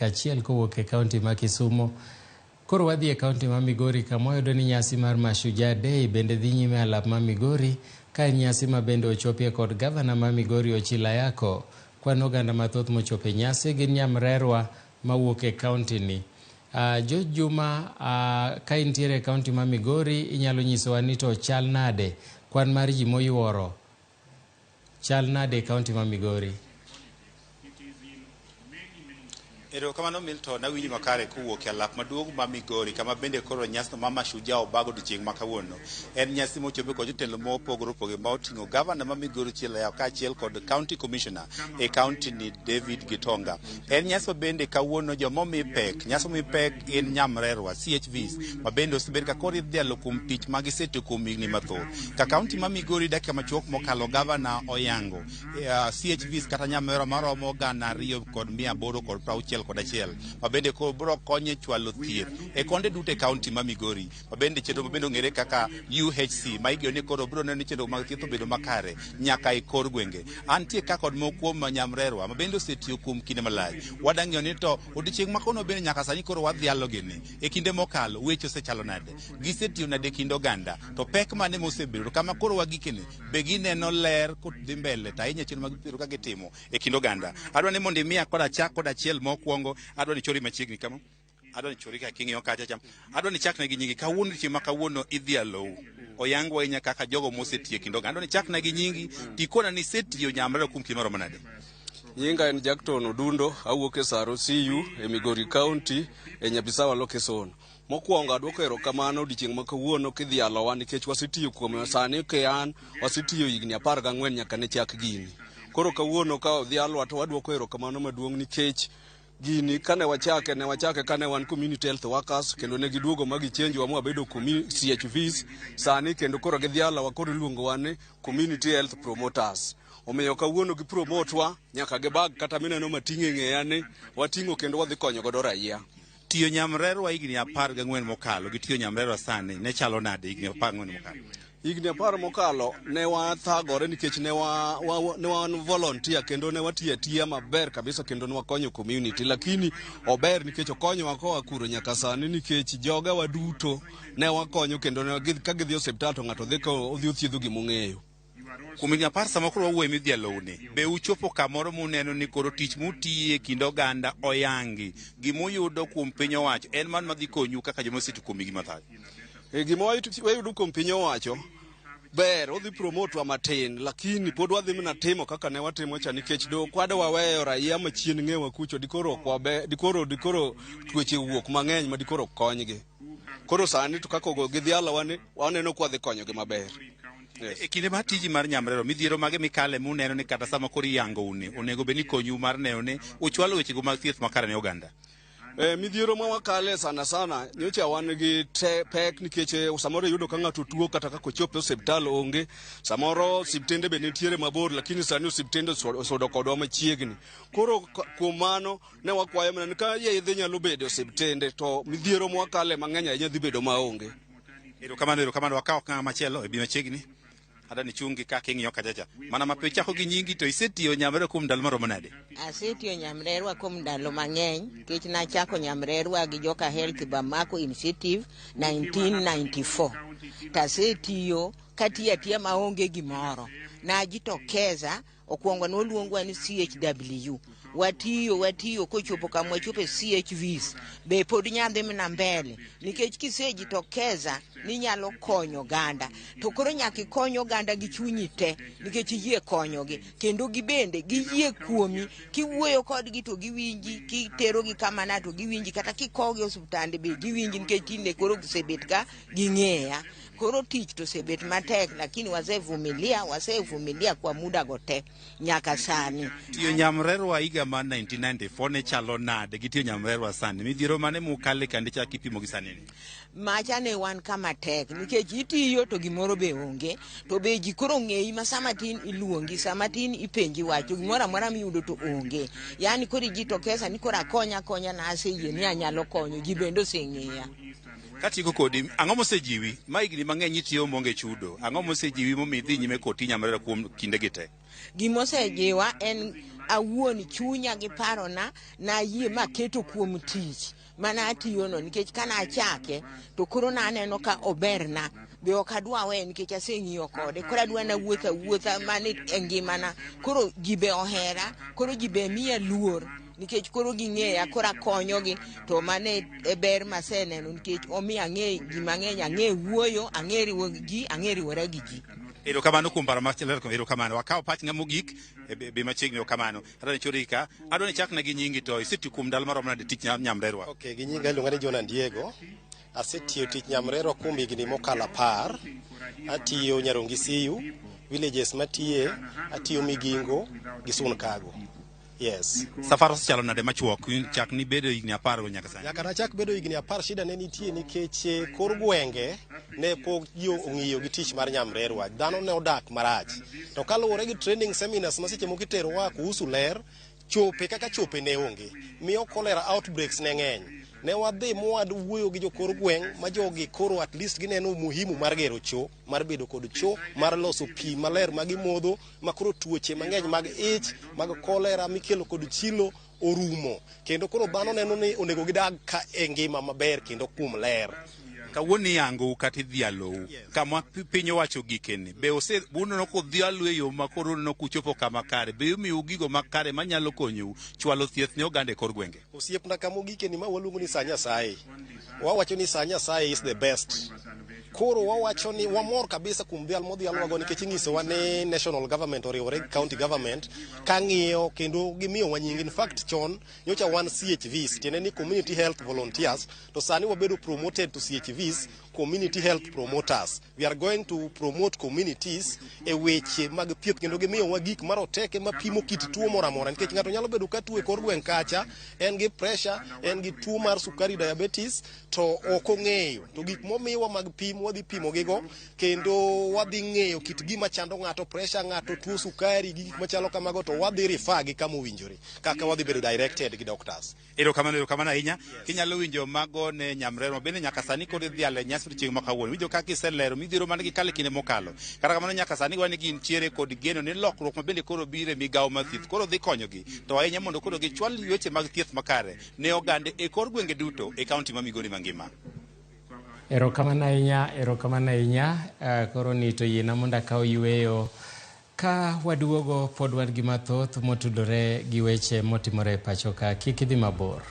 dakika 1 kowuok e kaunti ma Kisumo. Koro wadhi e kaunti ma Migori kama wayudo ni nyasi mar Mashujaa Day bende dhi nyime alap ma Migori ka en nyasi ma bende ochopie kod gavana ma Migori Ochilo Ayako. Kwan oganda mathoth mochopo e nyasi gin nyamrerwa mawuok e kaunti ni. George Juma, ka intiere e kaunti ma Migori inyalo nyisowa ni to chal nade kwan mar ji moyuoro chal nade e kaunti ma Migori? Erokamano Milton, awinji makare kowuok e alap maduong' ma Migori kama bende koro nyasino ma Mashujaa obago odiochieng' ma kawuono. En nyasi mochope kod jotelo mopogore opogore ma oting'o gavana ma Migori Ochilo Ayako kaachiel kod county commissioner e county ni David Gitonga. En nyasi ma bende kawuono joma omi pek, nyasi momi pek gin nyamrerwa CHVs ma bende osebed ka koro idhialo kuom tich ma gisetiyo kuom higni mathoth. Ka county ma Migori dakika machuok mokalo gavana oyango CHVs kata nyamrerwa maromo 2861 ma bende koro biro konyo e chwalo thieth e konde duto e county ma Migori ma bende chenro ma bende ong'ere kaka UHC ma igeno ni koro biro neno ni chenro mag thieth obedo makare nyaka e kor gwenge. Antie ka kod moko kuom nyamrerwa ma bende osetiyo kuom kinde malach. Wadang'iyo ni to odiochieng' ma kono bende nyaka sani koro wadhialo gini. E kinde mokalo weche osechalo nade? Gisetiyo nade e kind oganda? To pek mane mosebedo? To kama koro wagikeni be gineno ler kodhi mbele to ahinya chenro mag thieth ka gitimo e kind oganda. Adwa ni mondo imiya kod achak kod achiel mokwongo, adwa ni chori machiegni kama. Adwa ni chori ka king'iyo kacha cha. Adwa ni chakne gi nyingi. Kawuono odiochieng' ma kawuono idhialou. Oyangwa ahinya kaka jogo mosetiyo e kind oganda. Adwa ni chakna gi nyingi tikona ni isetiyo nyamrerwa kuom kinde maromo nade. Nyinga en Jackton Odundo, awuok e Saro CU e Migori County e Nyabisawa location. Mokwongo adwoko erokamano odiochieng' ma kawuono kidhialowa nikech wasetiyo kuom sani ke an wasetiyo higni 14 nyaka ne chak gini. Koro kawuono ka odhialwa to wadwoko erokamano maduong' nikech gini kane wachake ne wachake kane wan community health workers kendo ne giduogo ma gichenjowa mwabedo CHVs sani kendo koro gidhialowa koro iluongowa ni community health promoters. Omiyo kawuono gi promote wa nyaka gi bag kata mineno mating'o e ng'eya ni wating'o kendo wadhi konyo godo raia. Tiyo nyamrerwa higni 14 mokalo gi tiyo nyamrerwa sani ne chalo nade higni 14 mokalo? Higni 10 mokalo ne wathagore nikech ne wa, wa, ne wan volunteer kendo ne watiyo atiya maber kabisa kendo ne wakonyo community, lakini ober nikech okonyowa koa kuro nyaka sani nikech jogewa duto ne wakonyo kendo ne, ka gidhi osiptal to ng'ato dhi ka odhi othiedho gimong'eyo. Kuom higni 10 sama koro wawuoyo midhialouni, be uchopo kamoro muneno ni koro tich mutiyo e kind oganda oyangi, gimuyudo kuom piny owacho en mano madhi konyu kaka joma osetiyo kuom higni mathoth? E, gima wayudo kuom piny owacho ber, odhi promote wa matin, lakini pod wadhi mana timo kaka ne watimo cha nikech do kwade waweyo raia machien ng'ewa kucho dikoro ok wabe dikoro tuoche wuok mang'eny ma dikoro konygi. Koro sani to kaka gidhialowa ni waneno kwa dhi konyogi maber. Yes. E kinde mar tiji mar nyamrero, midhiero mage mikale muneno ni kata sama koro iyango uni, onego bed ni konyu mar neno ni uchwalo wechego mag thieth makare ne oganda? E, midhiero ma wakale sana sana nyocha wan gi pek nikech samoro iyudo ka ng'ato tuo kata kaka ochopo e osiptal onge, samoro osiptende be nitiere mabor, lakini sani osiptende osudo kodwa machiegni. Koro kuom mano ne wakwayo mana ni ka yedhe nyalo bedo e osiptende to midhiero ma wakale mang'eny ahinya dhi bedo maonge. Erokamano, erokamano. Wakaw okang' machielo e bi machiegni. Adwa ni chungi ka king'iyo kachacha. Mana mapiyo chako gi nyingi to isetiyo nyamrerwa kuom ndalo maromo nade? Asetiyo nyamrerwa kuom ndalo mang'eny nikech nachako nyamrerwa gi Joka Health Bamako Initiative 1994. Tasetiyo katiyo atiya maonge gimoro. Najitokeza okwongo noluongwa ni CHW. Watiyo watiyo kochopo kama wachopo e CHVs be pod nyadhi mana mbele nikech kisejitokeza ninyalo konyo oganda to koro nyaka ikony oganda gi chunyi te nikech iyie konyogi kendo gibende giyie kuomi kiwuoyo kodgi to giwinji kiterogi kama na to giwinji kata kikowogi e osiptande be giwinji nikech tinde koro gisebet ka ging'eya. Koro tich to osebet matek lakini wasevumilia, wasevumilia kwa muda go te nyaka sani. Tiyo nyamrerwa higa mar 1994 ne chalo nade gi tiyo nyamrerwa sani? Midhiero mane mukale kande chak ipimo gi sani ni? Macha ne wan kama tek nikech itiyo to gimoro be onge to be ji koro ng'eyi ma sama tin iluongi sama tin ipenji wach to gimoro amora miyudo to onge. Yani koro ijitokeza ni koro akonya akonya na aseyie ni anyalo konyo ji bende oseng'eya. Katieko kodi, ang'o mosejiwi? Ma higni mang'eny itiyo maonge chudo. Ang'o mosejiwi momiyo idhi nyime kod tij nyamrerwa kuom kindegi te? Gima osejiwa en Awuon chunya gi parona nayie maketo kuom tich mana atiyono, nikech kana achake to koro naneno ka oberna, be ok adwa weye nikech aseng'iyo kode. Koro adwa nawuotho awuotha mano e ngimana. Koro ji be ohera, koro ji be miya luor nikech koro ging'eya, koro akonyogi. To mano e ber maseneno, nikech omiyo ang'e ji mang'eny, ang'e wuoyo, ang'e riwo ji, ang'e riwora gi ji. Erokamano kuom paro maler. Erokamano. Wakawo pach ng'a mogik be machiegni. Erokamano. Adwa ni chorika, adwa ni chakna gi nyingi, to isetiyo kuom ndalo maromo nade tich nyamrerwa? Ok, gi nyinga iluonga ni John Andiego. Asetiyo tich nyamrerwa kuom higni mokalo 10. Atiyo Nyarongi CU, villages matiye, atiyo Migingo gi Sunkago. Yes. Safar osechalo nade machuok chak ni bedo higni 10 nyaka sani? Nyaka nachak bedo higni 10, shida ne nitie nikech kor gwenge ne pok ji ong'iyo gi tich mar nyamrerwa. Dhano ne odak marach. To kaluwore gi training seminars ma seche moko iterowa kuhusu ler, chope kaka chope ne onge. Miyo cholera outbreaks ne ng'eny. Ne wadhi mwad wuoyo gi jokor gweng' ma jogi koro at least gineno umuhimu mar gero cho, mar bedo kod cho, mar loso pi maler ma gimodho, ma koro tuoche mang'eny mag ich, mag cholera mikelo kod chilo orumo. Kendo koro dhano neno ni onego gidag ka e ngima maber kendo kuom ler. Kawuono iyangou kata idhialou kama piny owacho gikeni, be ose uneno kodhialu e yo ma koro uneno kuchopo kama kare? Be imiyou gigo makare manyalo konyou chwalo thieth ne oganda e kor gwenge? Osiepna, kama ogikeni ma waluongo ni sa Nyasaye. Wawacho ni sa Nyasaye is the best. Koro wawacho ni wamor kabisa kuom dhial modhialwago, nikech inyisowa ni national government oriwore gi county government ka ng'iyo kendo gimiyowa nying. In fact, chon nyocha wan CHVs, tiende ni community health volunteers, to sani wabedo promoted to CHVs, community health promoters. We are going to promote communities e weche mag thieth, kendo gimiyowa gik maroteke mapimo kit tuo moro amora, nikech ng'ato nyalo bedo ka tuo e kor gweng' kacha, en gi pressure, en gi tuo mar sukari, diabetes, to ok ong'eyo. To gik momiwa mag pim, wadhi pimo gigo kendo wadhi ng'eyo kit gima chando ng'ato, pressure ng'ato, tuo sukari gi gik machalo kamago, to wadhi refer gi kama owinjore, kaka wadhi bedo directed gi doctors. Erokamano, erokamano ahinya. Kinyalo winjo mago ne nyamrerwa bende nyaka sani koro idhialo e nyasi odiochieng' ma kawuono. Winjo kaka iselero midhiero mane gikalo e kinde mokalo. Kata kamano, nyaka sani wan gintiere kod geno ni lokruok ma bende koro biro e migawo mar thieth koro dhi konyogi to ahinya mondo koro gichwal weche mag thieth makare ne oganda e kor gwenge duto e kaunti ma Migori mangima. Erokamano ahinya, erokamano ahinya. Koro ni to yiena mondo akaw yueyo. Ka waduogo pod wan gi mathoth motudore gi weche motimore e pacho ka. Kik idhi mabor.